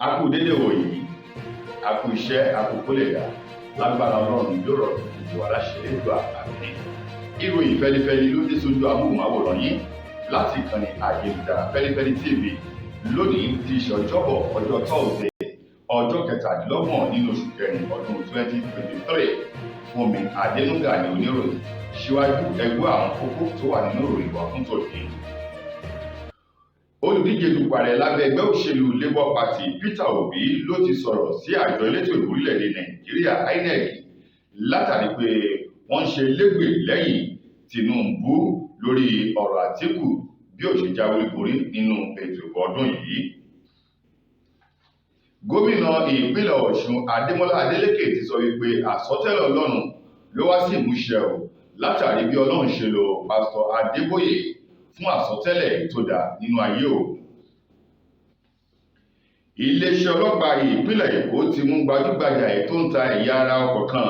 A kú dédé wòyí, a kú iṣẹ́, a kú kó lè dá. Lágbára Ọlọ́run, yóò rọrùn gbogbo aláṣẹ lẹ́dùá, àmín. Ìròyìn fẹlifẹli ló dé sójú amóhùnmáwòrán yín láti ìkànnì ayélujára Fẹlifẹli TV lónìí tí í ṣe Ọjọ́bọ̀, ọjọ́ Thursday, ọjọ́ 27 nínú oṣù kẹrin ọdún 2023. Fúnmi Adénúgà ní oníròyìn. Síwájú, ẹgbẹ́ àwọn kókó tó wà nínú ìròyìn wà fún tòní. Olùdíje dupò ààrẹ lábẹ́ ẹgbẹ́ òṣèlú Labour Party, Peter Obi, ló ti sọ̀rọ̀ sí àjọ elétò ìbò orílẹ̀-èdè Nàìjíríà, INEC, látàrí pé wọ́n ń ṣe légbè lẹ́yìn Tinubu lórí ọ̀rọ̀ Àtíkù bí ó ṣe jáwé olúborí nínú ètò ìbò ọdún yìí. Gómìnà ìpínlẹ̀ Ọ̀ṣun, Adémọ́lá Adélékè, ti sọ wípé àsọtẹ́lẹ̀ Ọlọ́run ló wá sí ìmúṣẹ o, látàrí bí Ọlọ́run ṣe lo Pásítọ̀ Adébóyè fún àsọtẹ́lẹ̀ tó dáa nínú ayé o. Iléeṣẹ́ ọlọ́pàá ìpínlẹ̀ Èkó ti mú gbajúgbajà èyí tó ń ta ẹ̀yà ara ọkọ̀ kan,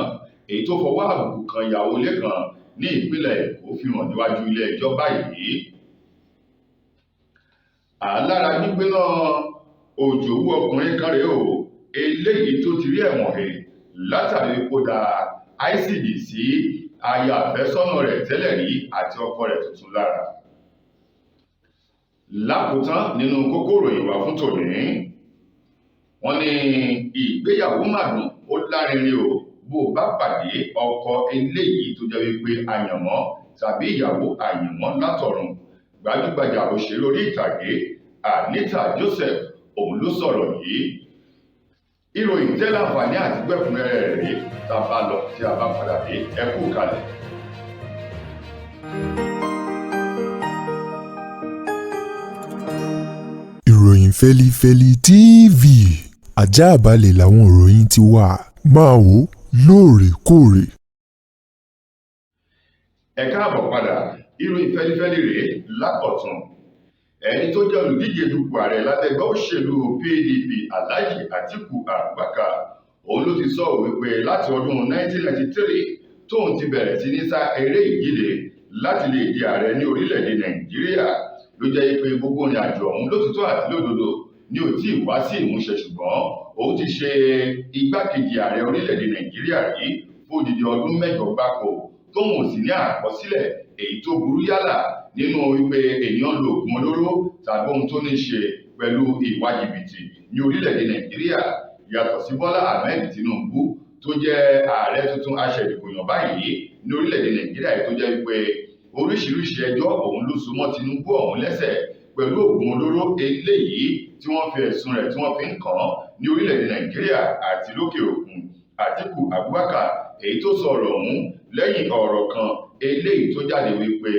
èyí tó fọwọ́ àbùkù kan ìyàwó ilé kan ní ìpínlẹ̀ Èkó, fi hàn níwájú ilé ẹjọ́ báyìí. Àlára gbígbéná òjòwú ọkùnrin kan rèé o, eléyìí tó ti rí ẹ̀wọ̀n he látàrí kó da ásíìdì sí aya àfẹ́sọ́nà rẹ̀ tẹ́lẹ̀ rí àti ọkọ rẹ̀ tuntun lára. Lákòótán, nínú kókó ìròyìn wà fún tòní, wọ́n ní ìgbéyàwó màdùn ó lárinrin o, bó o bá pàdé ọkọ eléyìí tó jẹ́ wípé àyànmọ́ tàbí ìyàwó àyànmọ́ látọ̀run. Gbajúgbajà òṣèré orí ìtàgé Anita Joseph, òun ló sọ̀rọ̀ yìí. Ìròyìn tẹ́ láǹfààní àti gbẹ̀kúnrẹ́rẹ́ rẹ̀ rí tá a bá lọ, tí a bá padà dé. Ẹ kú kalẹ̀. Ìròyìn Fẹ́lifẹ́li TV, àjààbálẹ̀ làwọn ìròyìn ti wà, máa wò lóòrèkóòrè. Ẹ káàbọ̀ padà. Ìròyìn fẹlifẹli rèé lákọ̀tún. Ẹni tó jẹ́ olùdíje dupò ààrẹ lábẹ́ ẹgbẹ́ òṣèlú PDP, Alhaji Atiku Abubakar, òun ló ti sọ wípé láti ọdún 1993 tóun ti bẹ̀rẹ̀ sí ní sá eré ìdíje láti lè di ààrẹ ní orílẹ̀-èdè Nàìjíríà, ló jẹ́ pé gbogbo ìrìn àjò ọ̀hún, lótìtọ́ àti lódodo, ní ò tí ì wá sí ìmúṣẹ, ṣùgbọ́n òun ti ṣe igbákejì ààrẹ orílẹ̀-èdè Nàìjíríà rí fún odidi ọdún 8 gbáko, tóun ò sì ní àkọsílẹ̀ èyí tó burú, yálà nínú wípé ènìyàn lo oògùn olóró tàbí ohun tó ní ṣe pẹ̀lú ìwà jìbìtì ní orílẹ̀-èdè Nàìjíríà, yàtọ̀ sí Bọ́lá Ahmed Tinubu tó jẹ́ ààrẹ tuntun aṣẹ̀dìbòyàn báyìí ní orílẹ̀-èdè Nàìjíríà, tó jẹ́ wípé oríṣiríṣi ẹjọ́ òun ló so mọ́ Tinubu ọ̀hún lẹ́sẹ̀ pẹ̀lú oògùn olóró eléyìí tí wọ́n fi ẹ̀sùn rẹ̀ tí wọ́n fi ń kàn án ní orílẹ̀-èdè Nàìjíríà àti lókè òkun. Àtíkù Abubakar, èyí tó sọ̀rọ̀ ọ̀hún lẹ́yìn ọ̀rọ̀ kan eléyìí tó jáde wípé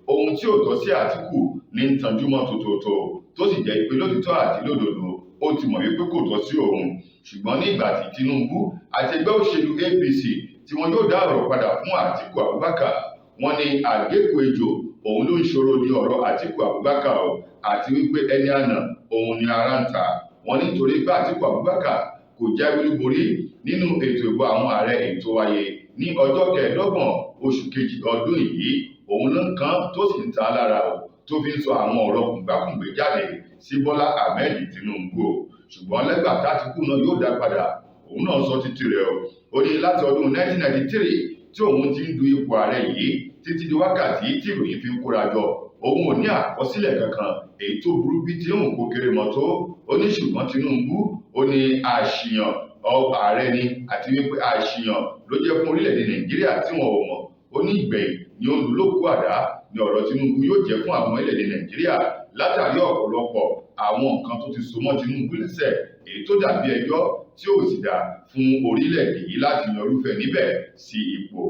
ohun tí ò tọ́ sí Àtíkù ní ń tanjúmọ́ tòótòtò, tó sì jẹ́ pé lótìtọ́ àti lódodo, ó ti mọ̀ wípé kò tọ́ sí òun, ṣùgbọ́n ní ìgbà tí Tinubu àti ẹgbẹ́ òṣèlú APC tí wọn yóò dá ọ̀rọ̀ padà fún Àtíkù Abubakar, wọ́n ní àgékù ejò òun ló ń ṣòro ní ọ̀rọ̀ Àtíkù Abubakar o, àti wípé ẹni àná òun ni ara ń ta wọ́n, nítorí pé Àtíkù Abubakar kò jáwé olúborí nínú ètò ìbò àwọn ààrẹ èyí tó wáyé ní ọjọ́ 25 oṣù kejì ọdún yìí, òun ló ń kan tó sì ń ta lára o, tó fi ń sọ àwọn ọ̀rọ̀ kùngbákùngbé jáde sí Bọ́lá Ahmed Tinubu o. Ṣùgbọ́n lẹ́gbà tátìkù náà yóò dá padà, òun náà sọ títí rẹ̀ o. Ó ní láti ọdún 1993 tí òun ti ń du ipò ààrẹ yìí títí di wákàtí tí ìròyìn fi ń kóra jọ, òun ò ní àkọsílẹ̀ kankan èyí tó burú bí tí òun kò kéré mọ́ tó. Ó ní ṣùgbọ́n Tinubu, ó ní àṣìyàn ààrẹ ni, àti wípé àṣìyàn ló jẹ́ fún orílẹ̀-èdè Nàìjíríà tí wọn ò mọ̀. Ó ní ìgbẹ̀yìn ni ó ń lóko àdá ní ọ̀rọ̀ Tinubu yóò jẹ́ fún àwọn orílẹ̀-èdè Nàìjíríà, látàrí ọ̀pọ̀lọpọ̀ àwọn nǹkan tó ti so mọ́ Tinubu lẹ́sẹ̀, èyí tó dàbí ẹjọ́ tí ò sì dá fún orílẹ̀-èdè yìí láti yan irúfẹ́ níbẹ̀ sí ipò.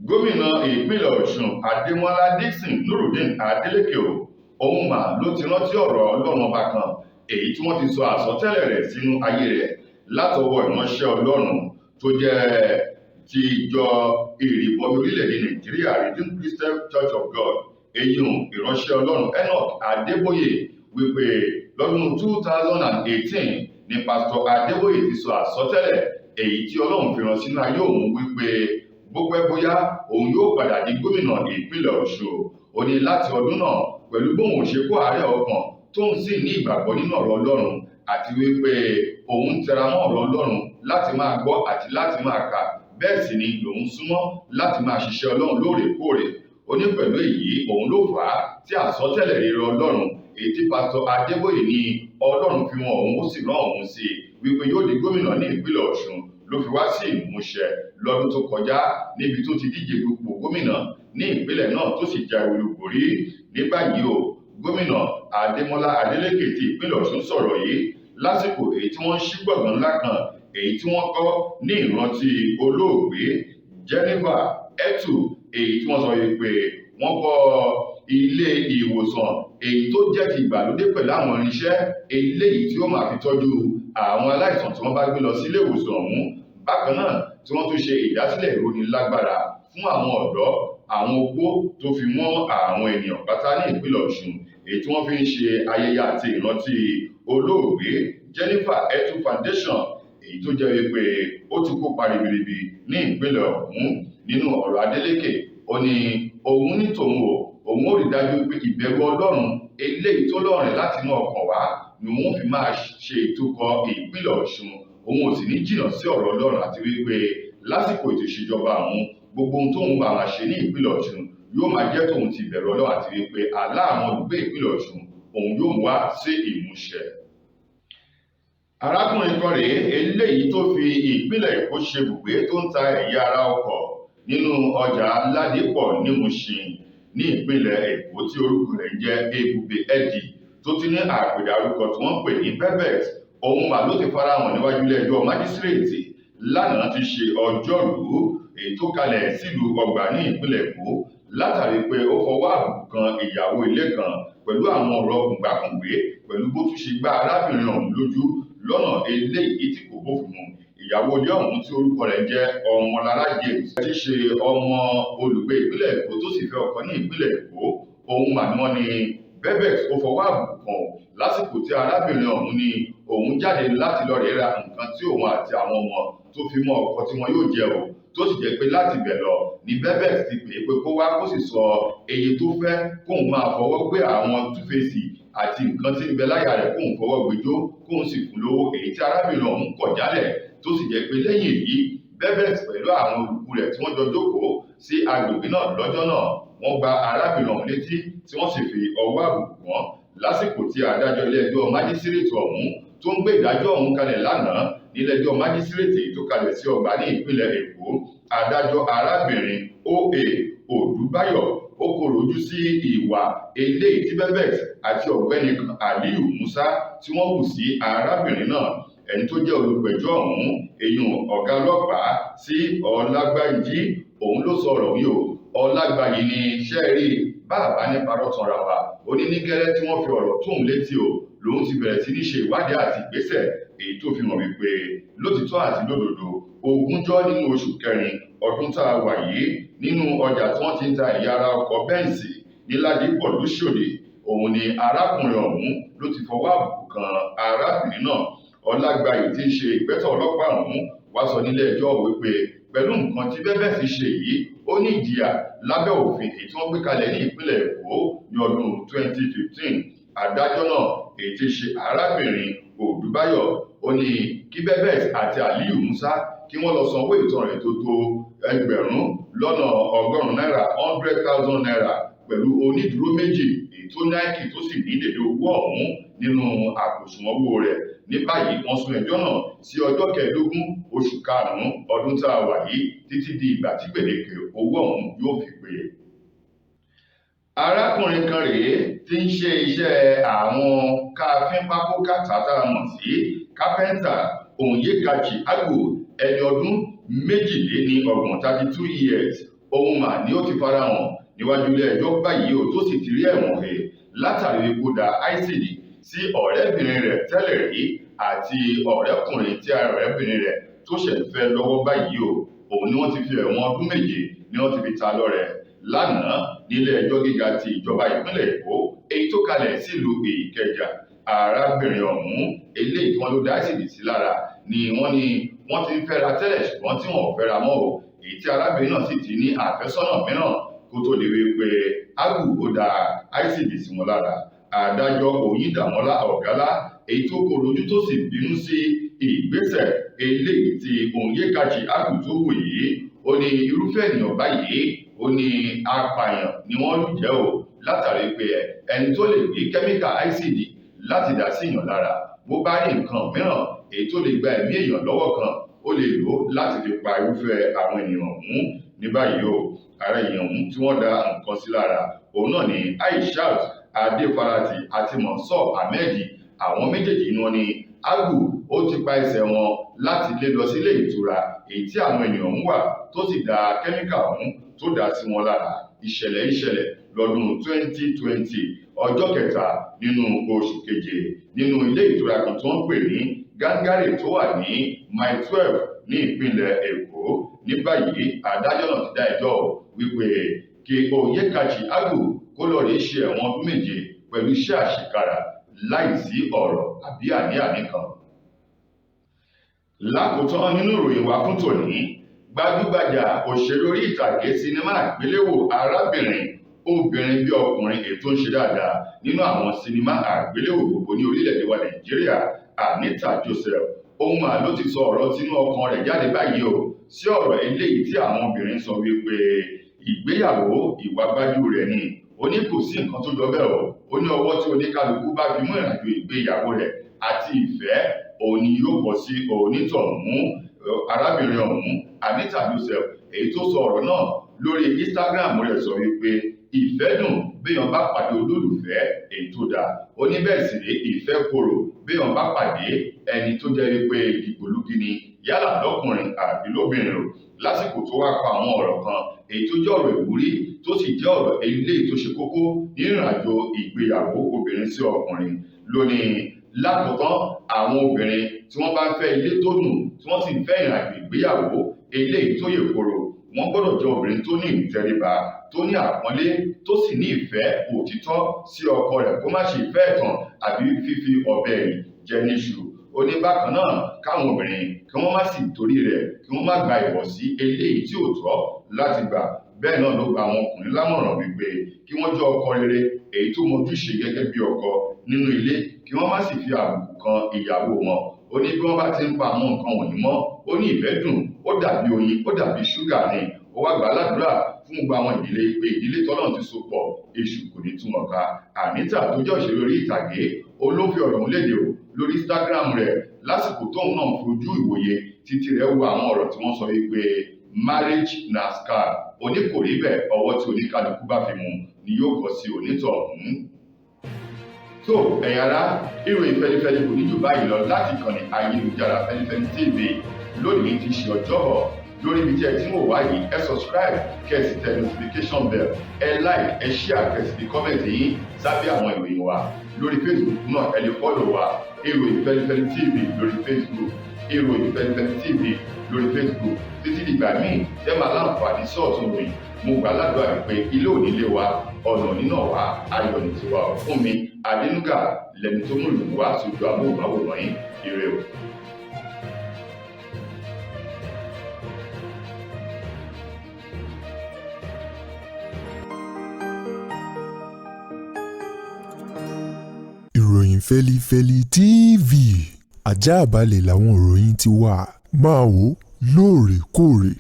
Gómìnà ìpínlẹ̀ Ọ̀ṣun, Adémọ́lá Dixon Nurudeen Adeleke o, òun mà ló ti rántí ọ̀rọ̀ Ọlọ́run ọba kan èyí tí wọ́n ti sọ àsọtẹ́lẹ̀ rẹ̀ sínú ayé rẹ̀ látọwọ́ ìránṣẹ́ Ọlọ́run tó jẹ́ ti ìjọ ìrìbọmi orílẹ̀-èdè Nàìjíríà, Redeemed Christian Church of God, èyí ìránṣẹ́ Ọlọ́run Enoch Adébóyè, wípé lọ́dún 2018 ni Pásítọ̀ Adébóyè ti sọ àsọtẹ́lẹ̀ èyí tí Ọlọ́run fi rán sínú ayé òun wípé bó pẹ́ bóyá, òun yóò padà di gómìnà ìpínlẹ̀ Ọ̀ṣun. Ó ní láti ọdún náà, pẹ̀lú bóun ò ṣe kó àárẹ̀ ọkàn tóun sì ní ìgbàgbọ́ nínú ọ̀rọ̀ Ọlọ́run, àti wípé òun ń tẹra mọ́ ọ̀rọ̀ Ọlọ́run láti máa gbọ́ àti láti máa kà, bẹ́ẹ̀ sì ni lòun súnmọ́ láti máa ṣiṣẹ́ Ọlọ́run lóòrèkóòrè. Ó ní pẹ̀lú èyí òun ló fà á tí àsọtẹ́lẹ̀ rere Ọlọ́run èyí tí Pásítọ̀ Adébóyè ní Ọlọ́run fi wọn òun, ó sì rán òun sí wípé yóò di gómìnà ní ìpínlẹ̀ Ọ̀ṣun ló fi wá sí ìmúṣẹ lọ́dún tó kọjá, níbi tó ti díje dupò gómìnà ní ìpínlẹ̀ náà tó sì jáwé olúborí. Ní báyìí o, gómìnà Adémọ́lá Adélékè ti ìpínlẹ̀ Ọ̀ṣun sọ̀rọ̀ yìí lásìkò èyí tí wọ́n ń ṣí gbọ̀ngàn ńlá kan èyí tí wọ́n kọ́ ní ìrántí olóògbé Jennifer Etu, èyí tí wọ́n sọ pé wọ́n kọ́ ilé ìwòsàn èyí tó jẹ́ ti ìgbàlódé pẹ̀lú àwọn irinṣẹ́ eléyìí tí ó máa fi tọ́jú àwọn aláìsàn tí wọ́n bá gbé lọ sí ilé ìwòsàn ọ̀hún. Bákan náà tí wọ́n tún ṣe ìdásílẹ̀ ìrónilágbára fún àwọn ọ̀dọ́, àwọn opó tó fi mọ́ àwọn ènìyàn pátá ní ìpínlẹ̀ Ọ̀ṣun, èyí tí wọ́n fi ń ṣe ayẹyẹ àti ìrántí olóògbé Jennifer Etu Foundation, èyí tó jẹ́ wípé ó ti kópa ribiribi ní ìpínlẹ̀ ọ̀hún. Nínú ọ̀rọ̀ Adélékè, ó ní òun ní tòun o, òun ó rí dájú pé ìbẹ̀rù Ọlọ́run eléyìí tó lọ́rìn láti inú ọkàn wá ni òun fi máa ṣe ìtukọ̀ ìpínlẹ̀ Ọ̀ṣun. Òun ò sì ní jìnnà sí ọ̀rọ̀ Ọlọ́run, àti wípé lásìkò ètò ìṣèjọba òun, gbogbo ohun tóun bá máa ṣe ní ìpínlẹ̀ Ọ̀ṣun yóò máa jẹ́ tòun ti ìbẹ̀rù Ọlọ́run, àti wípé àlá àwọn olùgbé ìpínlẹ̀ Ọ̀ṣun òun yóò mú wá sí ìmúṣẹ. Arákùnrin kan rèé eléyìí tó fi ìpínlẹ̀ Èkó ṣe ibùgbé tó ń ta ẹ̀yà ara ọkọ̀ nínú ọjà Ládìpọ̀ ní Mùṣín ní ìpínlẹ̀ Èkó tí orúkọ rẹ̀ ń jẹ́ Ebube Eddie, tó ti ní àpèdárúkọ tí wọ́n ń pè ní Bebet. Òun mà ló ti farahàn níwájú ilé-ẹjọ́ májísírèètì lánàá ti ṣe ọjọ́rùú èyí tó kalẹ̀ sílùú Ọgbà ní ìpínlẹ̀ Èkó, látàrí pé ó fọwọ́ àbùkù kan ìyàwó ilé kan pẹ̀lú àwọn ọ̀rọ̀ kùngbákùngbé, pẹ̀lú bó tún ṣe gbá arábìnrin ọ̀hún lójú lọ́nà eléyìí tí kò bófin mu. Ìyàwó ilé ọ̀hún tí orúkọ rẹ̀ jẹ́ Ọmọlára James, tí ṣe ọmọ olùgbé ìpínlẹ̀ Èkó tó sì fẹ́ ọkọ ní ìpínlẹ̀ Èkó, òun mà ní wọ́n ní Bebet ó fọwọ́ àbùkù kan lásìkò tí arábìnrin ọ̀hún ní òun jáde láti lọ rèé ra nǹkan tí òun àti àwọn ọmọ tó fi mọ́ ọkọ tí wọn yóò jẹ o, tó sì jẹ́ pé láti bẹ̀ lọ ni Bebet ti pè é pé kó wá kó sì sọ iye tó fẹ́ kóun máa fọwọ́ gbé àwọn túfèsì àti nǹkan tí ń bẹ láyà rẹ̀, kóun fọwọ́ gbẹjọ́ kóun sì fún lówó, èyí tí arábìnrin ọ̀hún kọ̀ jálẹ̀, tó sì jẹ́ pé lẹ́yìn èyí Bebet pẹ̀lú àwọn olùkú rẹ̀ tí wọ́n jọ jókòó sí agbègbè náà lọ́jọ́ náà, wọ́n gba arábìnrin ọ̀hún létí tí wọ́n sì fi ọwọ́ àbùkù kàn. Lásìkò tí adájọ́ ilé-ẹjọ́ májísírèètì ọ̀hún tó ń gbé ìdájọ́ ọ̀hún kalẹ̀ lánàá nílé-ẹjọ́ májísírèètì tó kalẹ̀ sí Ọgbà ní ìpínlẹ̀ Èkó, adájọ́ arábìnrin O.A. Odúbáyọ̀ ó kọ̀rọ̀ ojú sí ìwà eléyìí tí Bebet àti ọ̀gbẹ́ni Aliyu Musa tí wọ́n hù sí arábìnrin náà. Ẹni tó jẹ́ olùpẹ̀jọ́ ọ̀hún, èyún ọ̀gá ọlọ́pàá sí Ọlágbáyí, òun ló sọ̀rọ̀ yìí o. Ọlágbáyí ni ṣẹ́ẹ̀rí bàbá ní parọ́ tanra wa, ó ní ní gẹ́lẹ́ tí wọ́n fi ọ̀rọ̀ tóun létí o, lòun ti bẹ̀rẹ̀ sí ní ṣe ìwádìí àti ìgbésẹ̀ èyí tó fi hàn wípé lótìtọ́ àti lódodo ogúnjọ́ nínú oṣù kẹrin ọdún tá a wà yìí, nínú ọjà tí wọ́n ti ń ta ẹ̀yà ara ọkọ̀ Bẹ́ǹsì ní Ládìpọ̀ lóṣòdì, òun ni arákùnrin ọ̀hún ló ti fọwọ́ àbùkù kan arábìnrin náà. Ọlágbáyí tí ń ṣe ìgbẹ́tọ̀ ọlọ́pàá ọ̀hún wá sọ nílé ẹjọ́ wípé pẹ̀lú nǹkan tí Bebet ṣe yìí, ó ní ìjìyà lábẹ́ òfin èyí tí wọ́n gbé kalẹ̀ ní ìpínlẹ̀ Èkó ní ọdún 2015. Adájọ́ náà èyí tí ṣe arábìnrin Odúbáyọ̀ ó ní kí Bebet àti Aliyu Musa kí wọ́n lọ sanwó ìtanràn tó tó 100,000 náírà, 100,000 naira, pẹ̀lú onídùúró méjì èyí tó Nike tó sì ní dèdè owó ọ̀hún nínú àpòsùnwọ̀n owó rẹ̀. Ní báyìí wọ́n sún ẹjọ́ náà sí ọjọ́ kẹẹ̀ẹ́dógún oṣù karùn-ún ọdún tá a wà yìí títí di ìgbà tí gbèdéke owó ọ̀hún yóò fi pé. Arákùnrin kan rèé tí ń ṣe iṣẹ́ àwọn káfínpákó kàtà tá a mọ̀ sí kápẹ́ńtà, Onyekachi Agbo, ẹni ọdún 32, 32 years, òun mà ní ó ti farahàn níwájú ilé ẹjọ́ báyìí ó tó sì ti rí ẹ̀wọ̀n he látàrí kó da ásíìdì sí ọ̀rẹ́bìnrin rẹ̀ tẹ́lẹ̀ rí àti ọ̀rẹ́kùnrin tí ọ̀rẹ́bìnrin rẹ̀ tó ṣẹ̀ fẹ́ lọ́wọ́ báyìí o. Òun ni wọ́n ti fi ẹ̀wọ̀n ọdún 7 ni wọ́n ti fi ta lọ́rẹ lánàá nílé ẹjọ́ gíga ti ìjọba ìpínlẹ̀ Èkó èyí tó kalẹ̀ sílùú Ìkẹjà. Arábìnrin ọ̀hún eléyìí tí wọ́n ló da ásíìdì sí lára ni wọ́n ní wọ́n ti ń fẹ́ra tẹ́lẹ̀ ṣùgbọ́n tí wọ́n ò fẹ́ra mọ́ o, èyí tí arábìnrin náà sì ti ní àfẹ́sọ́nà mìíràn kó tó lè wí pé Agbo ó da ásíìdì sí wọn lára. Adájọ́ Oyindamola Ọ̀gálá, èyí tó koro ojú tó sì bínú sí ìgbésẹ̀ eléyìí tí Onyekachi Agu tó wù yìí, ó ní irúfẹ́ ènìyàn báyìí, ó ní apààyàn ni wọ́n lù jẹ́ o, látàrí pé ẹni tó lè gbé kẹ́míkà ICD láti dà sí èèyàn lára, bó bá rí nǹkan mìíràn èyí tó lè gba ẹ̀mí èèyàn lọ́wọ́ kan, ó lè lò ó láti fi pa irúfẹ́ àwọn ènìyàn ọ̀hún. Ní báyìí o, ààrẹ èèyàn ọ̀hún tí wọ́n da nǹkan sí lára òun náà ni Aishat Adéfarati àti Monsur Ahmed. Àwọn méjèèjì ni wọ́n ní Agu ó ti pa ẹsẹ̀ wọn láti lé lọ sílé ìtura èyí tí àwọn ènìyàn ń wà, tó sì da kẹ́míkà ọ̀hún tó dà sí wọn lára. Ìṣẹ̀lẹ̀ ìṣẹ̀lẹ̀ lọ́dún 2020, ọjọ́ kẹta nínú oṣù keje, nínú ilé ìtura kan tó ń pè ní Gangare tó wà ní Mile 12 ní ìpínlẹ̀ Èkó. Ní báyìí, adájọ́ náà ti dá ẹjọ́ wípé kí Onyekachi Agu kó lọ rí ṣe ẹ̀wọ̀n ọdún 7 pẹ̀lú iṣẹ́ àṣekára láìsí ọ̀rọ̀ àbí àní-àní kan. Lákòótán nínú ìròyìn wa fún tòní, gbajúgbajà òṣèré orí ìtàgé sinimá àgbéléwò arábìnrin obìnrin bí ọkùnrin ètò ń ṣe dáadáa nínú àwọn sinimá àgbéléwò gbogbo ní orílẹ̀-èdè wa Nàìjíríà, Anita Joseph, òun mà ló ti sọ ọ̀rọ̀ tinú ọkàn rẹ̀ jáde báyìí o sí ọ̀rọ̀ eléyìí tí àwọn obìnrin sọ wípé ìgbéyàwó ìwà gbájú rẹ̀ ni. Ó ní kò sí nǹkan tó jọ bẹ́ẹ̀ o. Ó ní ọwọ́ tí oníkálukú bá fi mú ìrìnàjò ìgbéyàwó rẹ̀ àti ìfẹ́ òun ni yóò bọ́ sí onítọ̀hún. Arábìnrin ọ̀hún Anita Joseph, èyí tó sọ ọ̀rọ̀ náà lórí Instagram rẹ̀, sọ wípé ìfẹ́ dùn béèyàn bá pàdé olólùfẹ́ èyí tó dáa. Ó ní bẹ́ẹ̀ sì rí ìfẹ́ korò béèyàn bá pàdé ẹni tó jẹ́ wípé dìgbòlugi ni, yálà lọ́kùnrin àbí lóbìnrin o. Lásìkò tó wá pa àwọn ọ̀rọ̀ kan èyí tó jẹ́ ọ̀rọ̀ ìwúrí tó sì jẹ́ ọ̀rọ̀ eléyìí tó ṣe kókó nínú ìrìnàjò ìgbéyàwó obìnrin sí ọkùnrin lónìí. Lákòótán, àwọn obìnrin tí wọ́n bá ń fẹ́ ilé tó dùn, tí wọ́n sì ń fẹ́ ìrìnàjò ìgbéyàwó eléyìí tó yè koro, wọ́n gbọ́dọ̀ jẹ́ obìnrin tó ní ìtẹríba, tó ní àpọ́nlé, tó sì ní ìfẹ́ òtítọ́ sí ọkọ rẹ̀, kó má ṣe ìfẹ́ ẹ̀tàn àbí fífi ọ̀bẹ ẹ̀yìn jẹ níṣu. Ó ní bákan náà káwọn obìnrin kí wọ́n má sì torí rẹ̀ kí wọ́n má gba ìwọ̀sí eléyìí tí ò tọ́ láti gbà. Bẹ́ẹ̀ náà ló gba àwọn ọkùnrin lámọ̀ràn wípé kí wọ́n jẹ́ ọkọ rere èyí tó mọjúṣe gẹ́gẹ́ bí ọkọ nínú ilé, kí wọ́n má sì fi àbùkù kan ìyàwó wọn. Ó ní bí wọ́n bá ti ń pa àwọn nǹkan wọ̀nyí mọ́, ó ní ìfẹ́ dùn, ó dàbí oyin, ó dàbí ṣúgà ni. Ó wá gbà ládùúrà fún gbogbo àwọn ìdílé pé ìdílé tọ́lọ́run ti so pọ̀, èṣù kò ní tú wọn ká. Anita tó jẹ́ òṣèré orí ìtàgé olófin ọ̀rọ̀ ọ̀hún léde o lórí Instagram rẹ̀ lásìkò tóun náà fojú ìwòye títí rẹ̀ wo àwọn ọ̀rọ̀ tí wọ́n sọ wípé marriage na scam. Oní kò rí bẹ́ẹ̀, ọwọ́ tí oníkálukú bá fi mú ni yóò kọ sí onítọ̀hún. Tó ẹ̀yin ará, ìròyìn fẹlifẹli kò ní jù báyìí lọ láti ìkànnì ayélujára Fẹlifẹli TV lónìí ti ṣe Ọjọ́bọ̀. Lórí ibi tí ẹ ti ń wò wá yìí, ẹ subscribe, kẹ́ ẹ sì tẹ notification bell, ẹ like, ẹ share, kẹ́ ẹ sì fi comment yín sábẹ́ àwọn ìròyìn wa. Lórí Facebook náà, ẹ lè follow wa, Ìròyìn Fẹlifẹli TV lórí Facebook, Ìròyìn Fẹlifẹli TV lórí Facebook. Títí dìgbà míì tẹ́ máa láǹfààní sọ̀tún ròyìn, mo gbà ládùúrà wípé ilé òní lé wa, ọ̀nà nínà wa, ayọ̀ ní tiwa. Fún mi Adénúgà lẹni tó mú ìlú wá sójú amóhùnmáwòrán yín. Ire o. Ìròyìn Fẹ́lifẹ́li TV, àjààbálẹ̀ làwọn ìròyìn ti wà. Máa wò lóòrèkóòrè.